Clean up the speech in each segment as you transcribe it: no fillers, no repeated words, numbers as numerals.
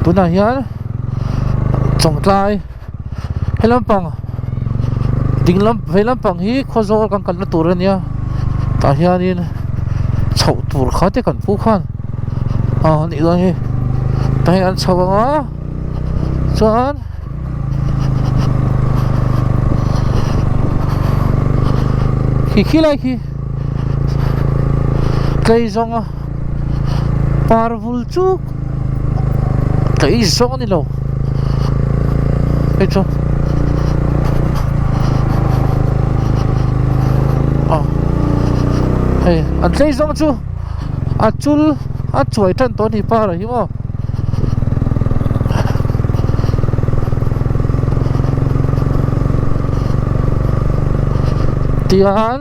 Tunah hian Chawngtlai he lampang ding lam vei lampang hi Khawzawl kan kalna tur a nia tah hianin chhoh tur kha te kan pu khan ah a nih dawn hi tah hian an chho ang a chuan khi khi lai khi tlei zawng a par vul chuk tlei zawng a ni lo hei chu aw hei an tlei zawng chu a chul a chuai tan tawh a ni par ah hi maw. Tihian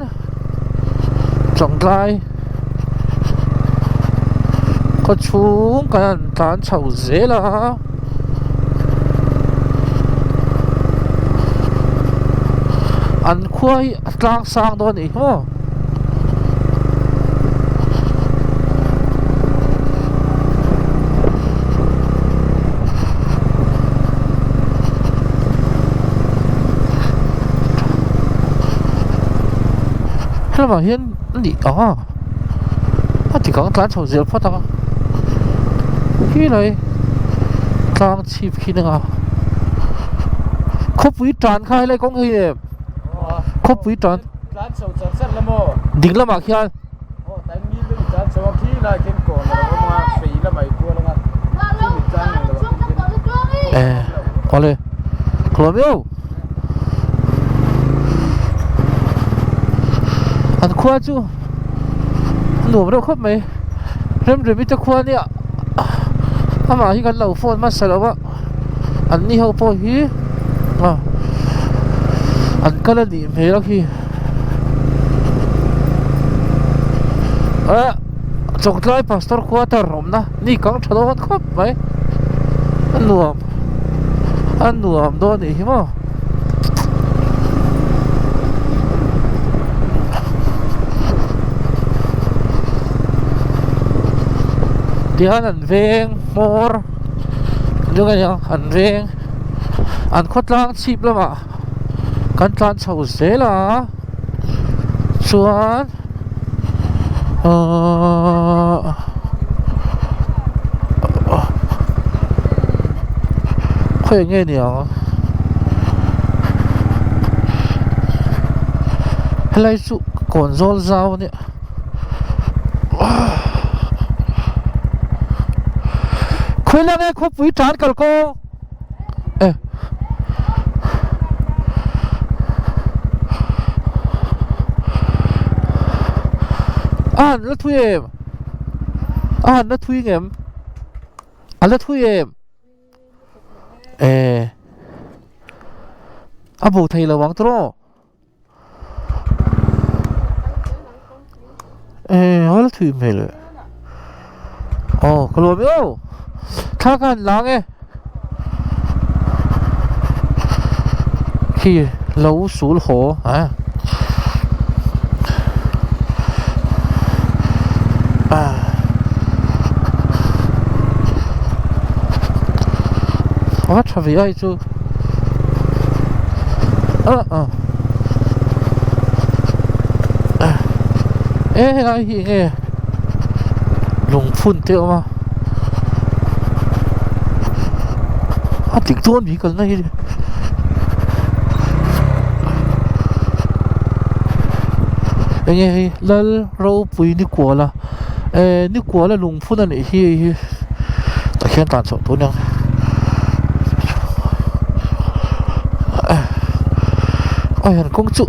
Chawngtlai khaw chhung kan han tlan chho zel a an khua hi a tlang sang dawn a nih hi maw. Helamah hian a nih ang a a ti kang tlan chho zel phawt ang a khilai tlang chhip khi nia khawpui tan kha helai kawng hi em. Khawpui tan tlan chho char char la maw ding lamah khian aw tlai ngil deuh in tlan chho a khi lai khian kawn a lo awm a fei lamah i kual ang a khi mit tlang ang lo ah khian e awle khawm miau an khua chu a nuam reuh khawp mai remremi te khua nia amah hi kan lo phone hmasa lo a. An ni ho pawh hi ah an kal a nih hmel a khi ah Chawngtlai pastor quarter awmna ni kang tha dawn khawp mai a nuam a nuam dawn a nih hi maw. Tihian an veng hmawr. An veng an khawtlang chhip lamah kan tlan chho zel a chuan ahh khawi nge ni ang helai chu kawn zawl zau a nia. Khawi lang e khawpui tan kal kawng e a han la thui em a han la thui ngem a la thui em e a bo thei lo ang tawh. Ê a la thui hmel e aw ka lawm e aw thla ka han lang e khi lo sul haw a a tha ve ai chu. E helai hi enge lungphun te a awm a a dik dawn mai kalna hi enge hei lal ropui nikuala eh nikuala lungphun a nih hi hei hi. Tah khian tlan chhoh tur aniang a hian kawng chu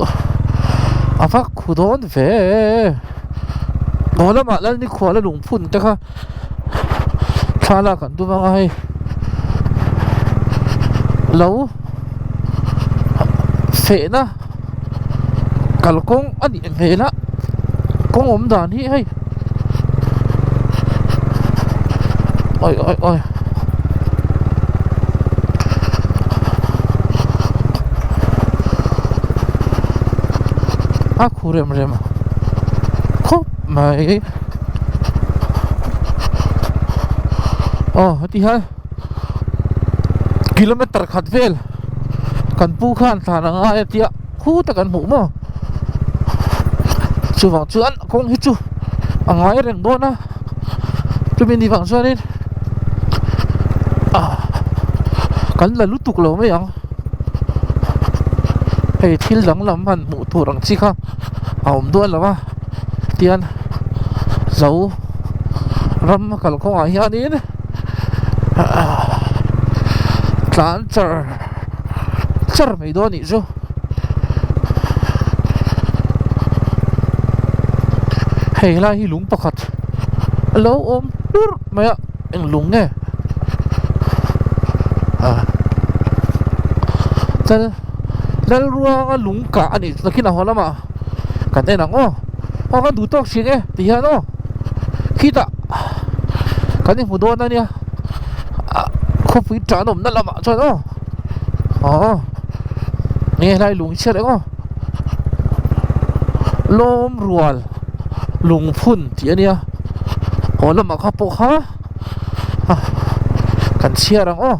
a va khu dawn ve aw lamah lal nikhua la lungphun te kha thla lak an tum anga hei lo fehna kalkawng a nih hmel a kawng awm dan hi hei oi oi oi a khu rem rem khawp mai aw heti hian. Kilometer khat vel kan pu khan thlan a ngai a tia khu tak an hmuh maw chuvang chuan kawng hi chu a ngai reng dawn a chumi ni vang chuanin ah kan la lutuk lo mai ang hei thil danglam han hmuh tur ang chi kha a awm dawn lo a tian zo ram kalkawngah hianin tlan char char mai dawn anih chu hei helai hi lung pakhat a lo awm hlurh mai a eng lung nge ah chuan Lalruanga lung kah anih chu nakin a haw lamah kan en ang aw aw kan duh tawk thin e ti hian aw khitah kan inhmu dawn ania ah khawpui tan awmna lamah chuan aw aw enge helai lung chhiat eng aw lawm rual lungphun tih ania haw lamah kha pawh kha kan chhiar ang aw.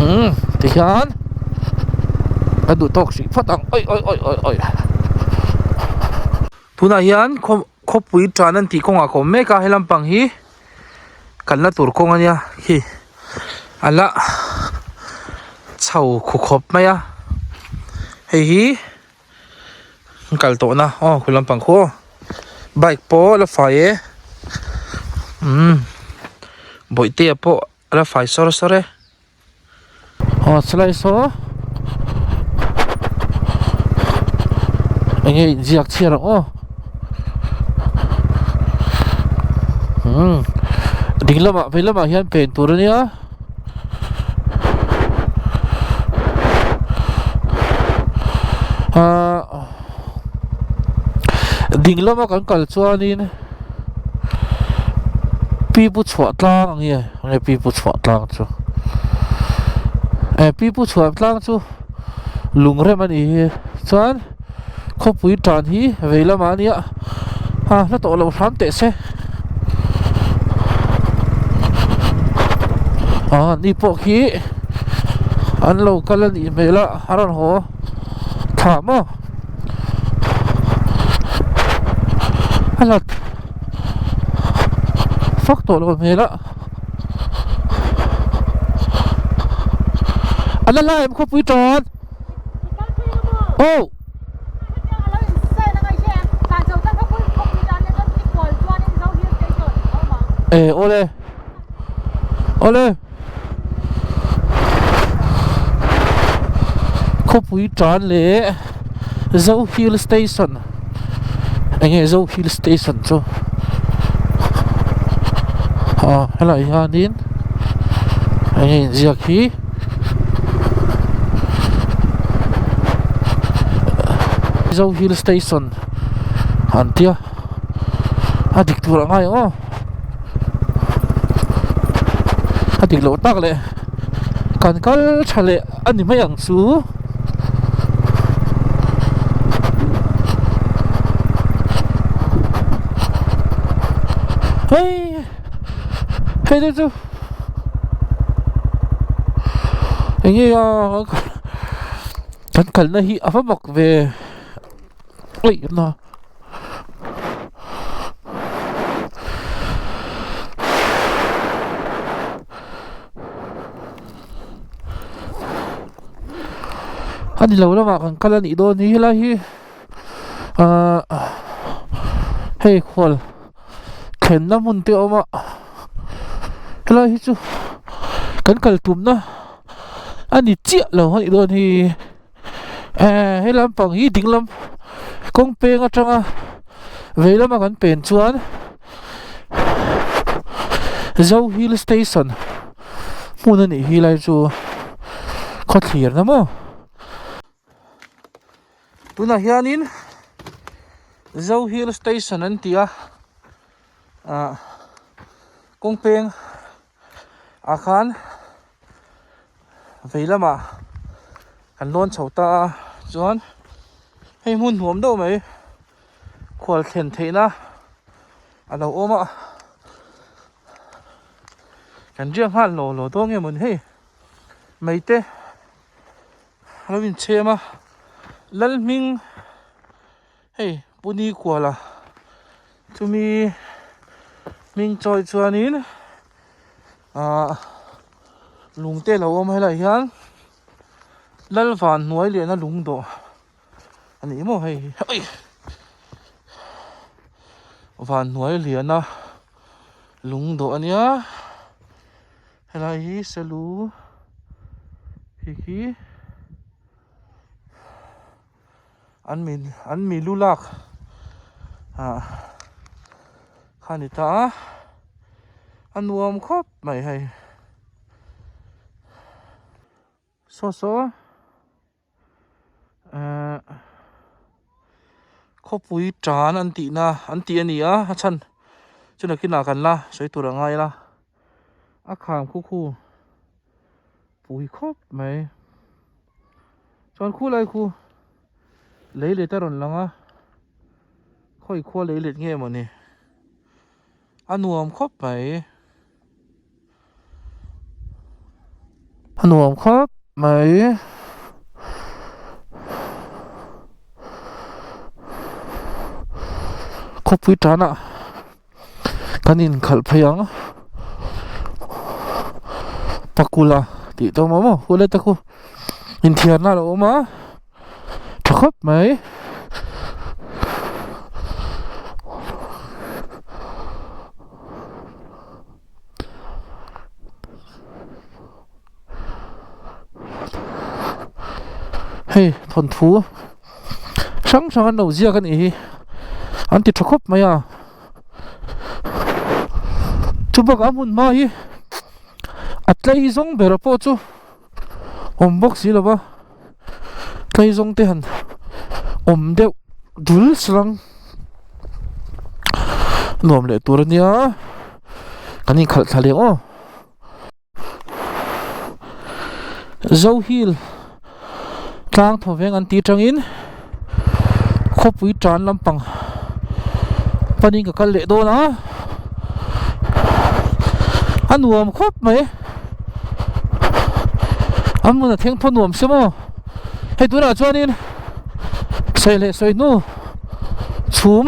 Umm tihian ka duh tawk hrih phawt ang awi awi awi awi awi tunah hian khaw khawpui tan an tih kawngah ka awm mek a he lampang hi kalna tur kawng ania khi a la chho khu khawp mai a hei hi kal tawh na aw khu lampang khu aw bike pawh la fai e umm bawihtea pawh a la fai sawr sawr e aw chulai saw eng nge inziak chhiar ang aw umm ding lamah vei lamah hian pen tur ania. Ahh ding lama kan kal chuanin pipu chhuah tlang ang nge enge pipu chhuah tlang chu eh pipu chhuah tlang chu lung rem a nih hi chuan khawpui tan hi vei lamah a nia a hla tawh loh hram teh se ah ni pawh khi an lo kal a nih hmel a a rawn haw thla maw a hlat fak tawh loh hmel a a la lai em khawpui tan. Aw. E awle awle khawpui tan leh Zo Hill Station enge Zo Hill Station chu ah helai hianin enge inziak hi. Zo Hill Station an tia a dik tur a ngai ang aw a dik loh tak leh kan kal tha leh a ni mai ang chu hei hei te chu. Enge a kan kalna hi a va mak ve aih na a ni lo lamah kan kal a nih dawn hi helai hi ahh hei khual. Thlenna hmun te a awm a helai hi chu kan kal tumna a ni chiah lo a nih dawn hi eh he lampang hi ding lam kawng peng atanga vei lama kan pen chuan Zo Hill Station hmun a nih hi lai chu khawthlir na maw. Tunah hianin Zo Hill Station an ti a ah kawng peng ah khan vei lamah kan lawn chho ta a chuan hei hmun nuam deuh mai khual thlen theihna a lo awm a. Kan riak nghal law law dawn nge mawni hei mai te a lo inchhem a Lalhming hei Puni kuala chumi hming chawi chuanin ahh lung te a lo awm a helaiah hian Lalvan hnuai liana lung dawh a ni maw hei hi van hnuai liana. Lung dawh a nia helai hi selu hi khi an mi an mi lu lak ah kha a ni ta a a nuam khawp mai hei saw saw. Ehh khawpui tan an tih na an tih a ni a a chhan chu nakinah kan la sawi tur a ngai la a kham khu khu pui khawp mai chuan khulai khu lei let a rawn lang a khawi khua lei let nge mawni a nuam khawp mai. A nuam khawp mai. Khawpui tanah kan inkhalh phei ang pakula tih te awm a maw ule te khu inthiarna a lo awm a tha khawp mai. Hei thawnthu hrang hrang an lo ziak a nih hi an ti tha khawp mai a chu bakah a hmun hma hi a tlei zawng ber pawh chu awm bawk si lo va tlei zawng te han awm deuh dul salang nuam leh tur a nia kan inkhalh thla leh aw. Zohil tlang thawveng an tih atangin khawpui tan lampang panin ka kal leh dawn a a nuam khawp mai a hmun a thleng pawh nuam se maw hei tunah chuanin sawi leh sawi hnu chhum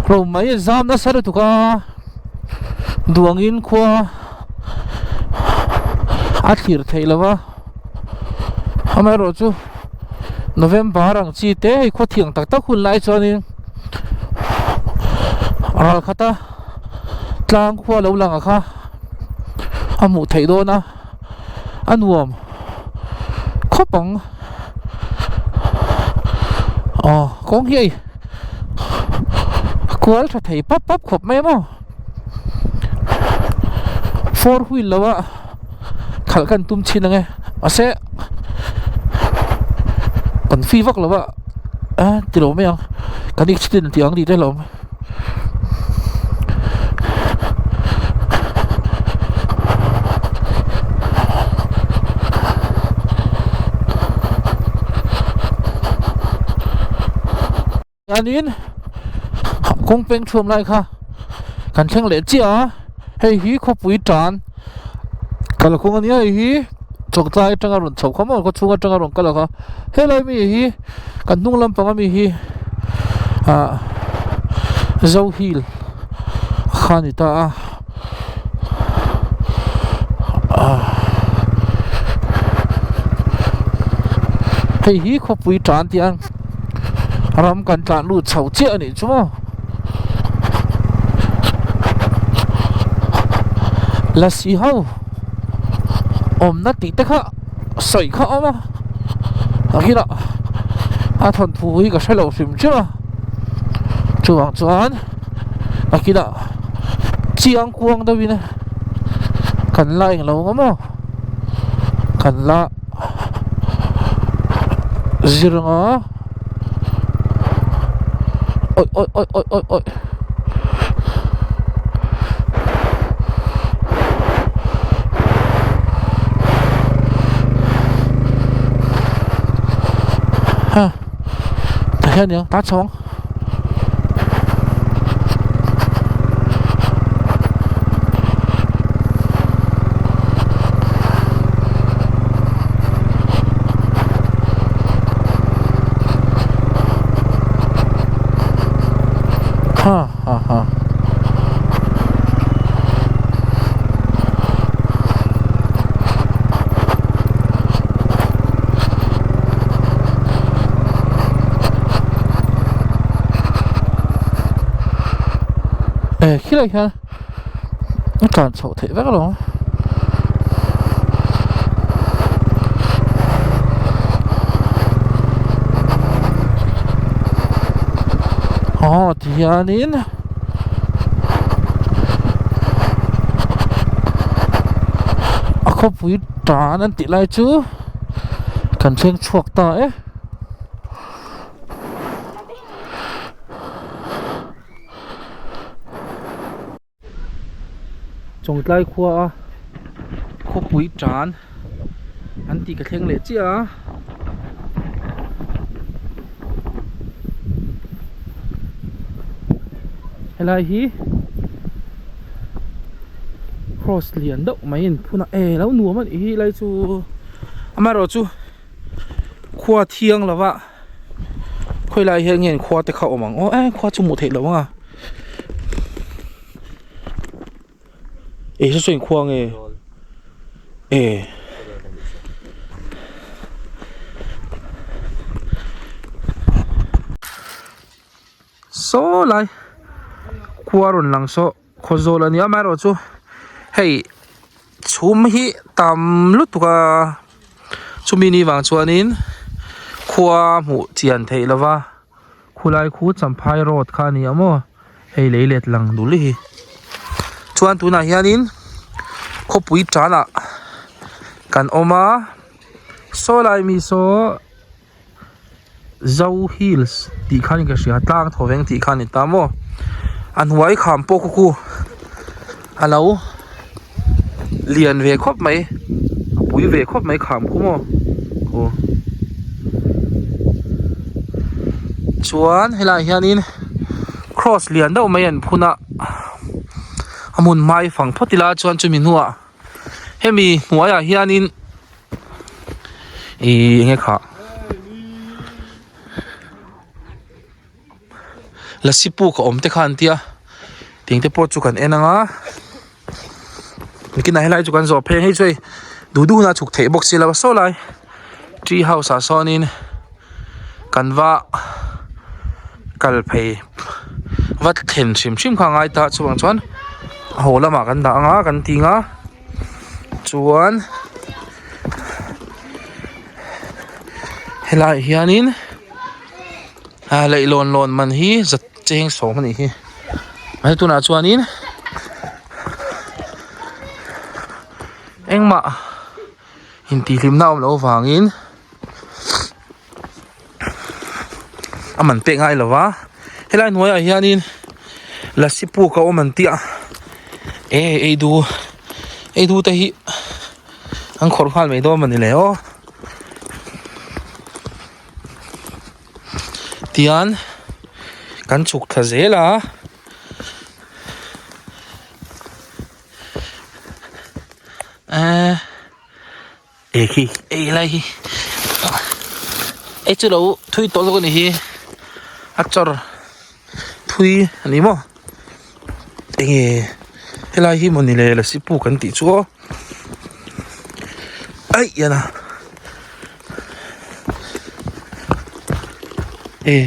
ro mai a zam nasa lutuk a. Duangin khua a thlir theih lo va amaherawh chu November ang chi te hei khaw thiang tak tak hun lai chuanin ral khata tlang khua lo lang a kha a hmuh theih dawn a a nuam khawp ang aw kawng hi hei. Kual tha thei pap pap khawp mai maw four wheel lo a khalh kan tum thin ang e mahse kan free vak lo a a ti lo mai ang kan accident tih ang tih te hlauh awm. Chuanin kawng peng thuam lai kha kan thleng leh chiah a hei hi khawpui tan kalkawng a nia hei hi chawngtlai atanga rawn chho kha maw khawchhung atanga rawn kal ang kha helai mi hi kan hnung lampang ami hi ah Zohil kha a ni ta a ah hei hi khawpui tan tih a. Ram kan tlan lut chho chiah a nih chu maw lasi ho awmna tih te kha sawi kha a awm a a kinah a thawnthu hi ka hre lo hrim hrim a chuvang chuan a kinah chiang kuang deuhin kan la englo ang maw kan la. Zir anga awi awi awi awi awi awi ha tah hian nia ta chho ang. Ha ha ha. Eh khilai hian a tlan chhoh theih vek alawm. Aw ti hianin a khawpui tan an tih lai chu kan thleng chhuak ta e. Chawngtlai khua a khawpui tan an tih ka thleng leh chiah a. Helai hi cross lian deuh mai in phun a eh lo nuam a nih hi helai chu amaherawhchu khua thiang lova khawilai hian nge khua te kha awm ang aw eh khua chu hmuh theih loh ang a. Eh saw saw inkhua nge eh saw lai khua rawn lang saw khawzawl a nia amaherawhchu hei chhum hi tam lutuk a chumi ni vang chuanin khua hmuh chian theih lova. Khulai khu Champhai road kha a ni a maw hei lei let lang dul hi chuan tunah hianin khawpui tanah kan awm a saw lai mi saw zo hills tih khan ka hria tlang thaw veng tih kha a ni ta maw a hnuai kham pawh khu khu a lo lian ve khawp mai a pui ve khawp mai kham khu maw aw chuan helaiah hianin cross lian deuh mai an phun a a hmun hmai fang phawt ila chuan chumi hnuah hemi hnuaiah hianin ihh eng nge khah. Lasi puk a awm te kha an tia tiang te pawh chu kan en ang a nikinah helai chu kan zawh phei ang hei chu hei duh duh hunah a chhuk theih bawk si lo a saw lai tree house ah sawnin kan va kal phei va thlen hrim hrim kha a ngai ta chuvang chuan a haw lamah kan dah ang a kan ti ang a chuan helaiah hianin. Ah leihlawn lawn man hi za cheng sawm a nih hi hei tunah chuanin engmah intihhlimna a awm loh avangin a man pek ngai lo va helai hnuaiah hianin lasi puk a awm an tih a e ei du ei du te hi an khawrh nghal mai dawn a ni le aw. Tian kan chhuk thla zel a ehh eh khi ei lai hi ei chu lo thui tawh zawk a ni hi a chawr thui a ni maw enge helai hi mawni le lasi puk an tih chu aw aih yana e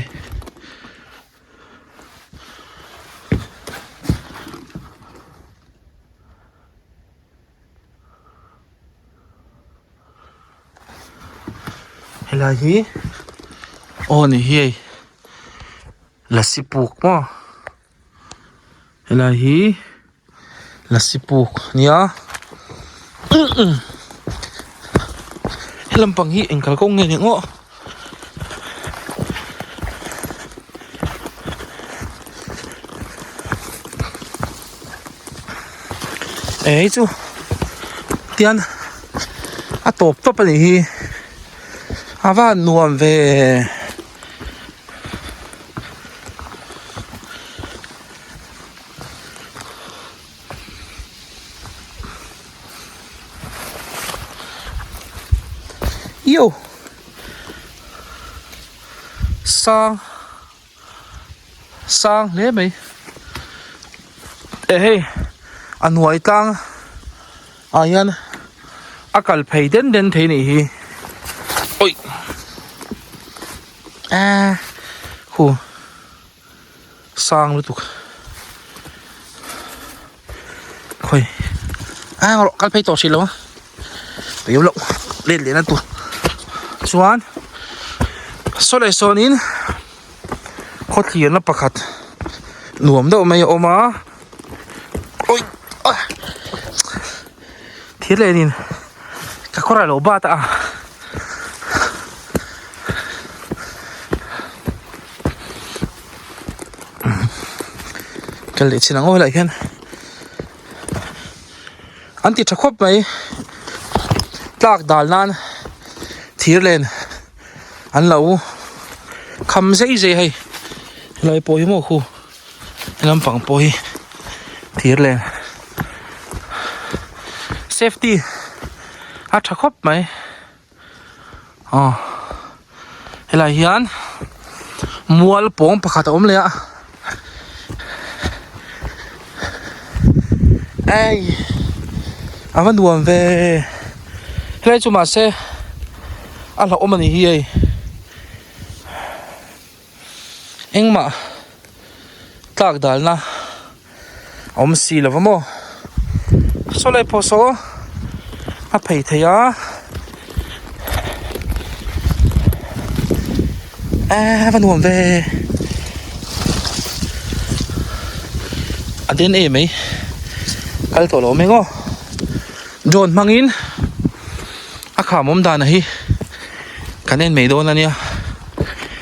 helai hi aw ni hi hei lasi puk maw helai hi lasi puk a nia helam pang hi eng kalkawng nge ni ang aw. Eh hei chu tian a tawp tawp a nih hi a van nuam ve. Io sang sang hle mai. Eh hei a hnuai tlang ah hian a kal phei den den thei a nih hi awih eee khu sang lutuk khawi a rawh kal phei tawh hrih lo a tui loh let leh na tur chuan saw leh sawnin khawthlir na pakhat nuam deuh mai a awm a awih a thir leh nin ka kawr ah lo bat a. Kal leh chin ang aw helaiah hian an ti tha khawp mai tlak dal nan thir len an lo kham zei zei hei helai pawh hi maw khu lampang pawh hi thir len safety a tha khawp mai. Aw helai hian mual pawng pakhat a awm leh a ei a va nuam ve helai chu mahse a hlauhawm a ni hi hei engmah tlak dalna a awm si lo va maw saw lai pawh saw a phei thei a eee va nuam ve a den em mai kal tawh lo mai ngaw drone hmangin a kham awm dan hi kan en mai dawn a nia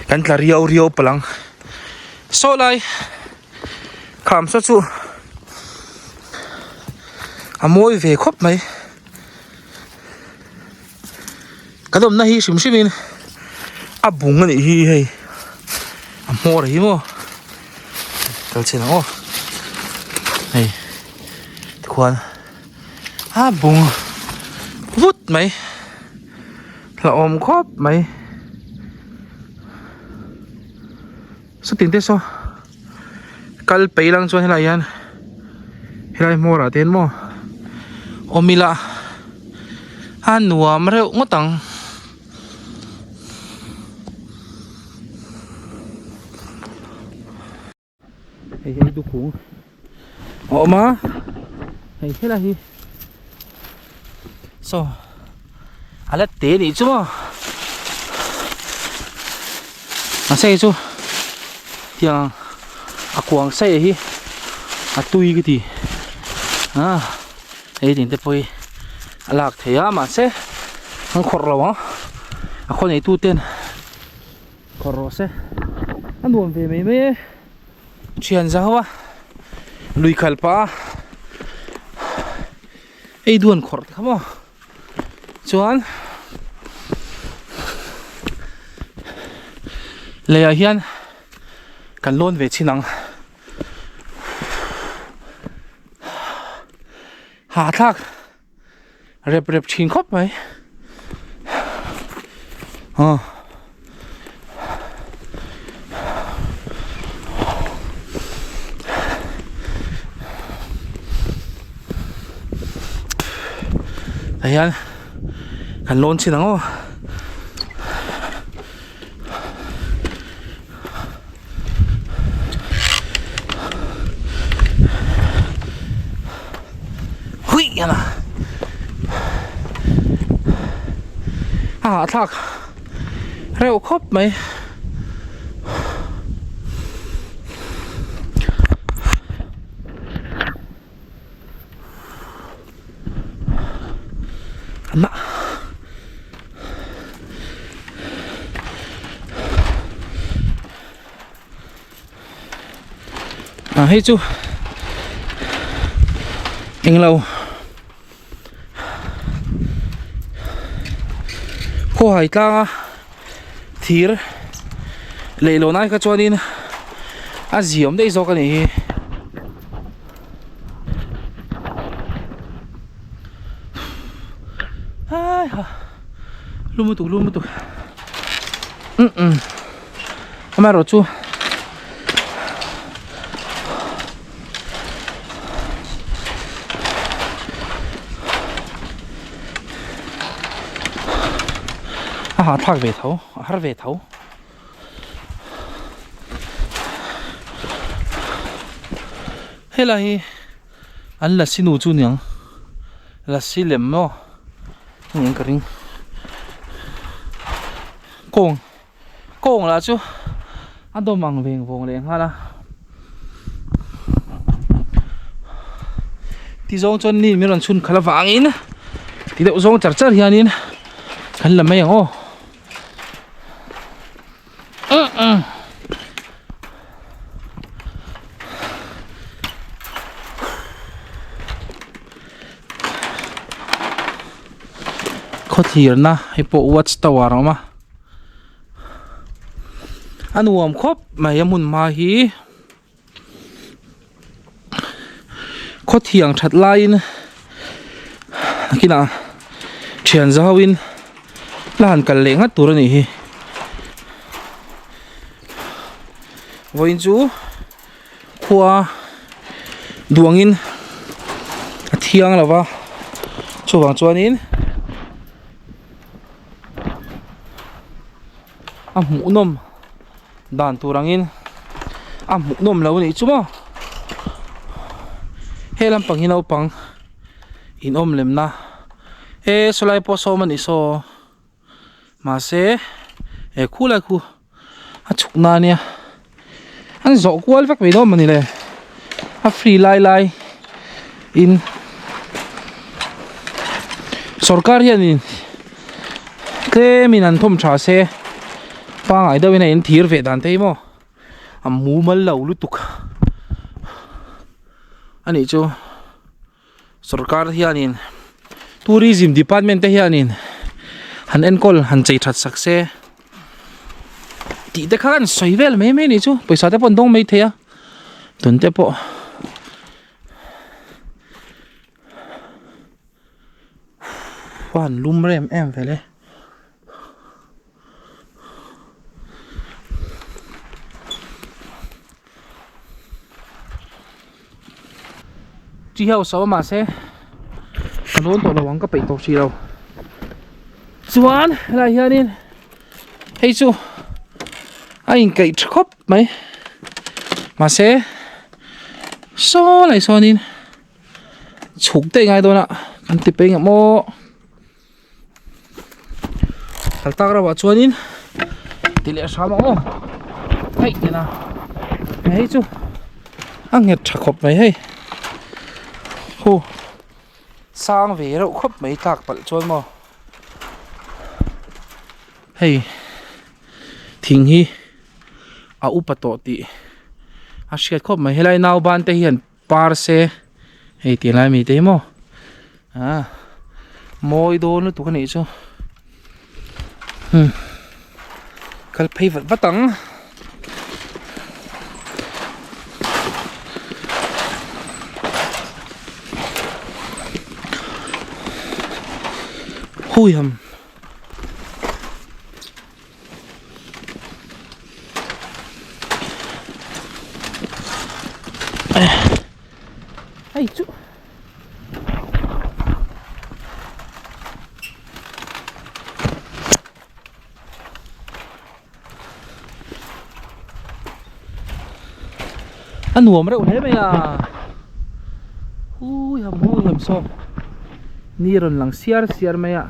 kan tla riau riau palh ang saw lai. Kham saw chu a mawi ve khawp mai kan awmna hi hrim hrim in a bung a nih hi hei a hmawr hi maw kal chhin ang aw hei tikhuan a bung vut mai hlauhawm khawp mai. Satin te saw kal peih lang chuan helai hian helai hmawr ah te hian maw awm ila a nuam reuh ngawt ang. Hei hi dukhung a awm a hei helai hi saw a la te nih chu maw mahse hei chu tiang a kuang sei hi a tui ka ti a hei tin te pawh hi a lak theih a mahse an khawrh lo ang a khaw nei tu ten khawrh rawh se a nuam ve mai mai e. Thian zau a lui kal pah a ei duan khawrh te kha maw chuan leiah hian kan lawn ve chin ang hahthlak. Rep rep thin khawp mai aw tah hian kan lawn chhin ang aw. Hui hian a a hahthlak reuh khawp mai. À hei chu englo khawhai tlanga thir leihlawn ai kha chuanin a ziawm daih zawk a nih hi. Hai ha lum lutuk lum lutuk um um amaherawh chu. hahthlak ve tho a har ve tho. Helai hi an lasi nu chu niang lasi lem maw aniang ka ring kawng kawng lah chu a dawm ang veng vawng leh nghal a ti zawng chuan ni min rawn chhun khalh avangin ti deuh zawng char char hianin kan la mai ang aw. Khawthirna hei pawh watch tower a awm a a nuam khawp mai a hmun hma hi khawthiang that laiin nakinah thian za ho in la han kal leh ngat tur a nih hi vawiin chu khua duangin a thiang lo va chuvang chuanin a hmuhnawm dan tur angin a hmuhnawm lo anih chu maw he lampang hi naupang inawm lemna e sawlai pawh sawm anih saw mahse he khulai khu a chhuk na ania an zawh kual vek mai dawn mawni le a free lai lai in sorkar hianin tlemin an thawm tha se pangai deuhin a in thir ve dan te hi maw a mumal lo lutuk a nih chu sorkar hianin tourism department te hianin han enkawl han chei that sak se tih te kha an sawi vel mai mai a nih chu pawisa te pawh an dawng mai thei a tun te pawh. Huan lum rem em vel e. Chi ho so mahse ka dawn tawh lo ang ka peih tawh hrih lo. Chuan helaiah hianin hei chu a inkaih tha khawp mai mahse saw lai sawnin. Chhuk daih ngai dawn a kan ti peng ang maw kal tak rauh ah chuanin ti leh hram ang aw hei tina hei chu a nghet tha khawp mai hei hu sang ve reuh khawp mai tlak palh chuan maw hei thing hi a upa tawh tih a hriat khawp mai helai nauban te hian. Par se hei tih lai mi te hi maw ah mawi dawn lutuk a nih chu kal phei vat vat ang. Huiham. Hei chu a nuam reuh hle mai a hui ham hui ham saw ni rawn lang siar siar mai a.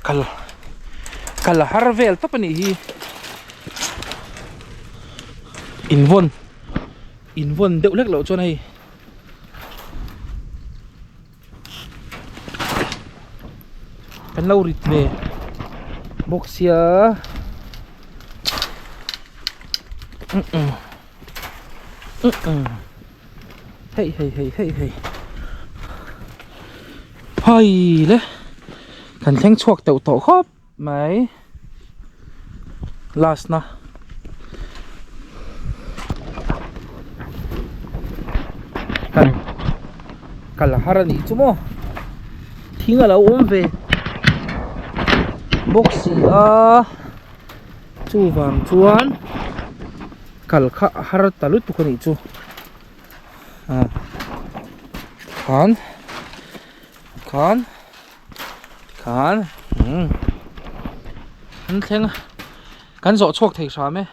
Kal kal a har vel tawp a nih hi invawn invawn deuh hlek loh chuan hei. Kan lo rit ve bawk sia hei hei hei hei hei phai le kan thleng chhuak teuh tawh khawp mai last na. Kan kal har a nih chu maw thing a lo awm ve bawk si a. Chuvang chuan kal kha a har ta lutuk a nih chu ah khan khan khan umm an thleng a kan zawh chhuak thei hram e.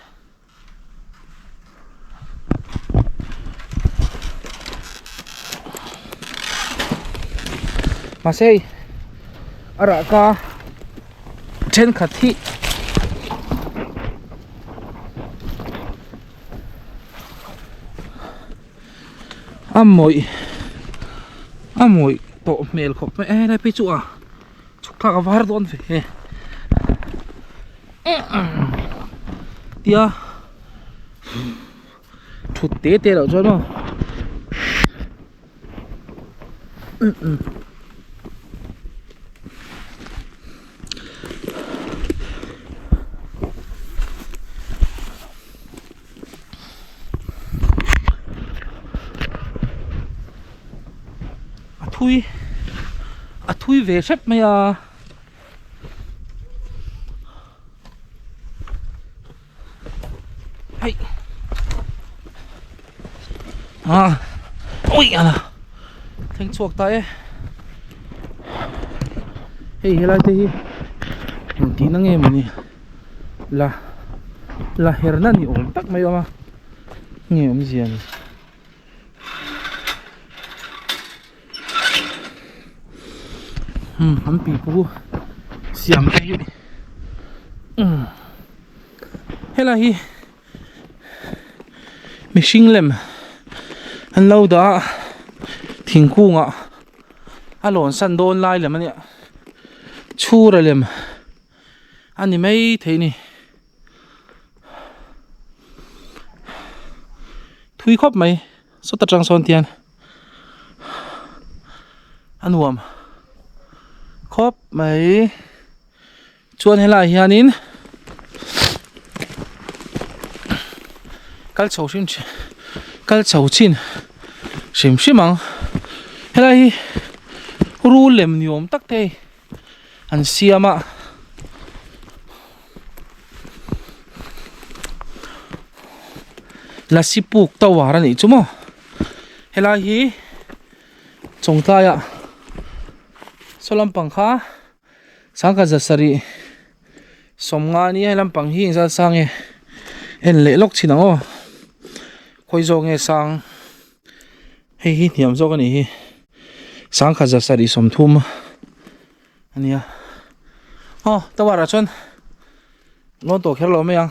Mahse hei a rahka thenkhat hi a mawih a mawih tawh hmel khawp mai a helai phei chu a chhuk thlak a var dawn ve tia thut te te loh chuan aw A thui a thui ve hrep mai a. Hei ah ui ala thleng chhuak ta e hei helai te hi engtihna nge mawni la la herna ni awm tak mai a awm a nge awmzia ni. Umm an pipu siam te hi umm helai hi mihring lem an lo dah a thingkung ah a lawn san dawn lai lem a nia chhura lem a ni maithei a ni. Thui khawp mai sawt atang sawn tian a nuam khawp mai chuan helaiah hianin kal chho hrim kal chho chin hrim hrim ang helai hi rul lem ni awm tak te hei. an siam a lasi puk tower a nih chu maw helai hi chawngtlai ah saw lampang kha sangkhat za sarih sawmnga ania he lampang hi engzat sang nge en leh lawk thin ang aw khawi zawk nge sang. Hei hi hniam zawk a nih hi sangkhat za sarih sawmthum a nia aw tower ah chuan lawn tawh kher lo mai ang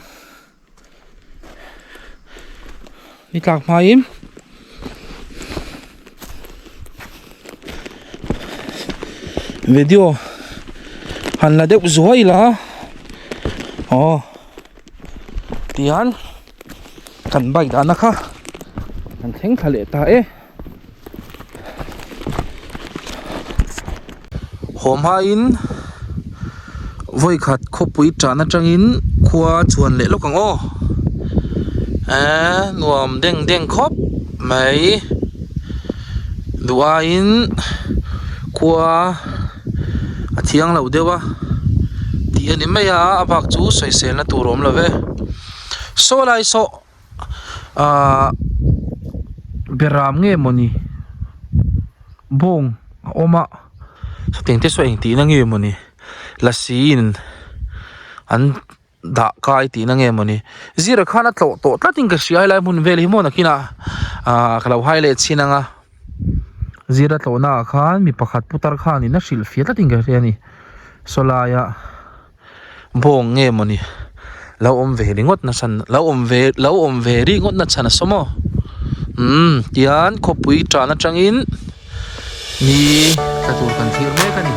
ni tlak hmain video han la deuh zuai la aw tihian. Kan bike dahna kha kan thleng thla leh ta e. Haw hmain vawi khat khawpui tan atangin khua chuan leh lawk ang aw. Eee nuam deng deng khawp mai duh aiin khua a thiang lo deuh a tih a ni mai a a bak chu sawiselna tur a awm lo ve. Saw lai saw ahh beram nge mawni bawng a awm a sawtiang te saw engtihna nge mawni lasi in an dah kai tihna nge mawni zira khan a tlawh tawh tlat in ka hria helai hmun vel hi maw nakinah ahh ka lo hai leh chhin ang a zira tlawhna ah khan mi pakhat putar khanin a hrilh fiah tlat in ka hria a ni saw laia. Bawng nge mawni lo awm ve ringawt na chhan lo awm ve lo awm ve ringawt na chhan a saw maw umm tihian khawpui tan atangin ni tla tur kan thlir mek a ni.